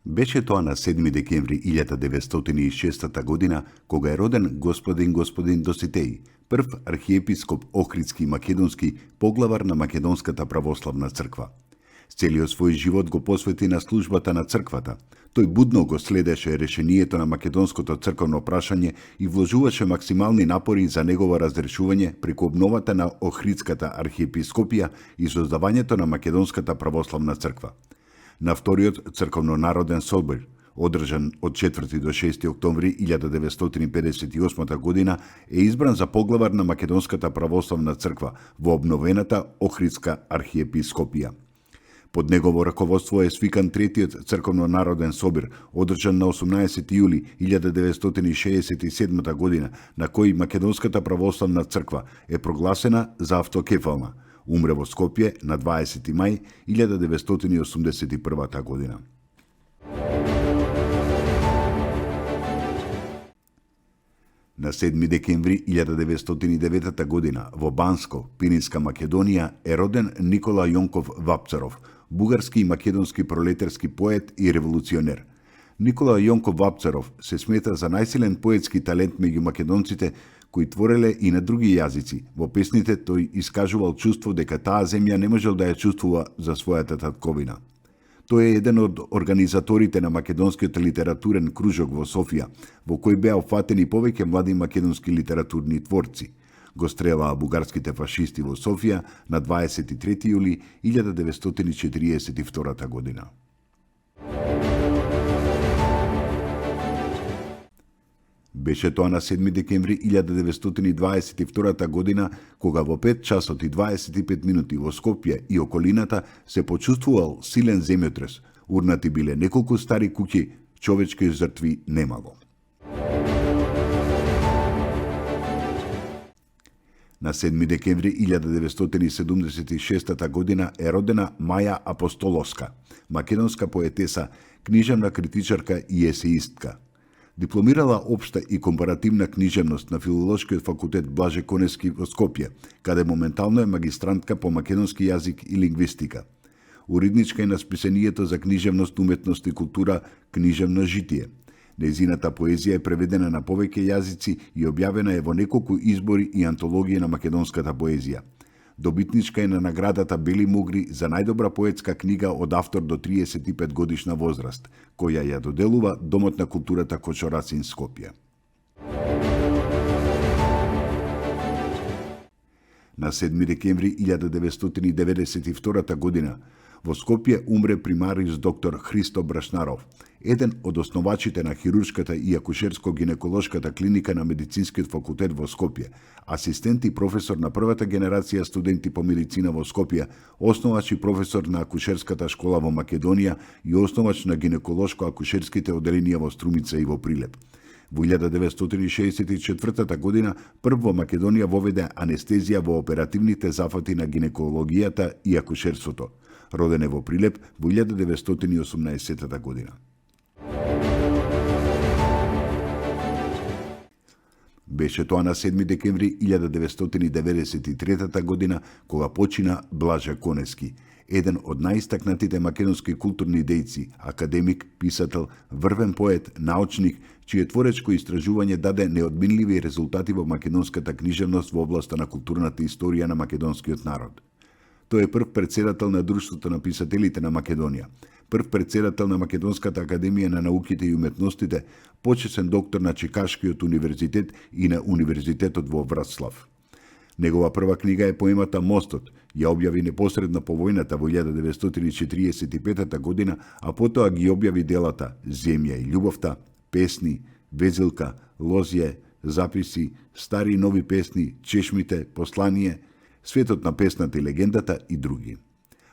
Беше тоа на 7 декември 1906 година, кога е роден господин Доситеј, прв архиепископ Охридски и Македонски, поглавар на Македонската православна црква. Целиот свој живот го посвети на службата на црквата. Тој будно го следеше решението на македонското црковно прашање и вложуваше максимални напори за негово разрешување преку обновата на Охридската архиепископија и создавањето на Македонската православна црква. На вториот црковно-народен собор, одржан од 4 до 6 октомври 1958 година, е избран за поглавар на Македонската православна црква во обновената Охридска архиепископија. Под негово раководство е свикан третиот црковно-народен собор, одржан на 18 јули 1967 година, на кој Македонската православна црква е прогласена за автокефална. Умре во Скопје на 20 мај 1981 година. На 7 декември 1909 година во Банско, Пиринска Македонија, е роден Никола Јонков Вапцаров, бугарски и македонски пролетарски поет и револуционер. Никола Јонков Вапцаров се смета за најсилен поетски талент меѓу македонците кои твореле и на други јазици. Во песните тој искажувал чувство дека таа земја не можел да ја чувствува за својата татковина. Тој е еден од организаторите на македонскиот литературен кружок во Софија, во кој беа опфатени повеќе млади македонски литературни творци. Го стрелаа бугарските фашисти во Софија на 23 јули 1942 година. Беше тоа на 7 декември 1922 година, кога во 5 часот и 25 минути во Скопје и околината се почувствувал силен земјотрес. Урнати биле неколку стари куќи, човечки жртви немало. На 7 декември 1976 година е родена Маја Апостоловска, македонска поетеса, книжевна критичарка и есеистка. Дипломирала општа и компаративна книжевност на Филолошкиот факултет Блаже Коневски во Скопје, каде моментално е магистрантка по македонски јазик и лингвистика. Уредничка е на списанието за книжевност, уметност и култура Книжевно житие. Нејзината поезија е преведена на повеќе јазици и објавена е во неколку избори и антологии на македонската поезија. Добитничка е на наградата Бели Мугри за најдобра поетска книга од автор до 35 годишна возраст, која ја доделува Домот на културата Кочорацин Скопје. На 7 декември 1992 година во Скопје умре примариус доктор Христо Брашнаров, еден од основачите на хируршката и акушерско-гинеколошката клиника на Медицинскиот факултет во Скопје, асистент и професор на првата генерација студенти по медицина во Скопје, основач и професор на акушерската школа во Македонија и основач на гинеколошко-акушерските оделенија во Струмица и во Прилеп. Во 1964 година прв во Македонија воведе анестезија во оперативните зафати на гинекологијата и акушерството. Роден е во Прилеп во 1918 година. Беше тоа на 7 декември 1993 година, кога почина Блаже Коневски, еден од најистакнатите македонски културни дејци, академик, писател, врвен поет, научник, чие творечко истражување даде неодминливи резултати во македонската книжевност во областа на културната историја на македонскиот народ. Тој е прв претседател на Друштвото на писателите на Македонија, прв претседател на Македонската академија на науките и уметностите, почесен доктор на Чикашкиот универзитет и на Универзитетот во Врацлав. Негова прва книга е поемата Мостот, ја објави непосредно по војната во 1945 година, а потоа ги објави делата Земја и љубовта, Песни, Везилка, Лозје, Записи, Стари и нови песни, Чешмите, Послание, Светот на песната и легендата и други.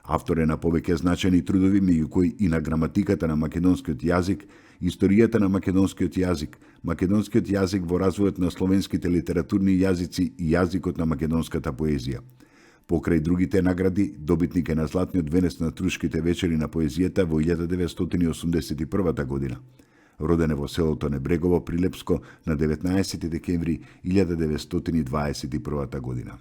Автор е на повеќе значени трудови, меѓу кои и на граматиката на македонскиот јазик, историјата на македонскиот јазик, македонскиот јазик во развојот на словенските литературни јазици и јазикот на македонската поезија. Покрај другите награди, добитник е на Златниот венец на Трушките вечери на поезијата во 1981 година. Роден е во селото Небрегово, Прилепско, на 19 декември 1921 година.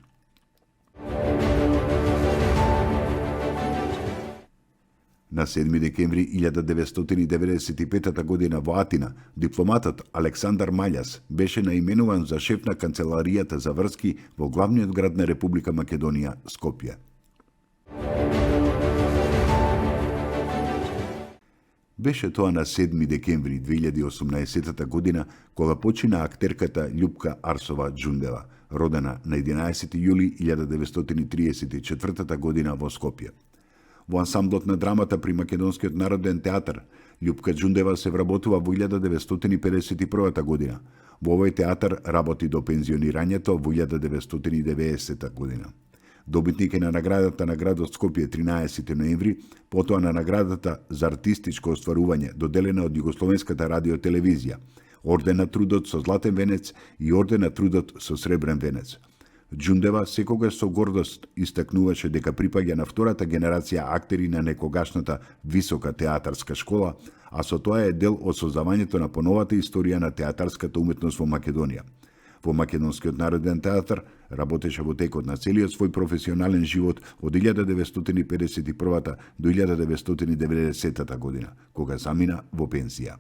На 7 декември 1995 година во Атина, дипломатот Александар Маљас беше наименуван за шеф на Канцеларијата за врски во главниот град на Република Македонија, Скопје. Беше тоа на 7 декември 2018 година кога почина актерката Љупка Арсова Џундева, родена на 11 јули 1934 година во Скопје. Во ансамблот на драмата при Македонскиот народен театар, Љупка Џундева се вработува во 1951 година. Во овој театар работи до пензионирањето во 1990 година. Добитник е на наградата на градот Скопје 13 ноември, потоа на наградата за артистичко остварување доделена од Југословенската радиотелевизија, орден на трудот со златен венец и орден на трудот со сребрен венец. Џундева секогаш со гордост истакнуваше дека припаѓа на втората генерација актери на некогашната висока театарска школа, а со тоа е дел од создавањето на поновата историја на театарската уметност во Македонија. Во Македонскиот народен театар работеше во текот на целиот свој професионален живот од 1951 до 1990 година, кога замина во пензија.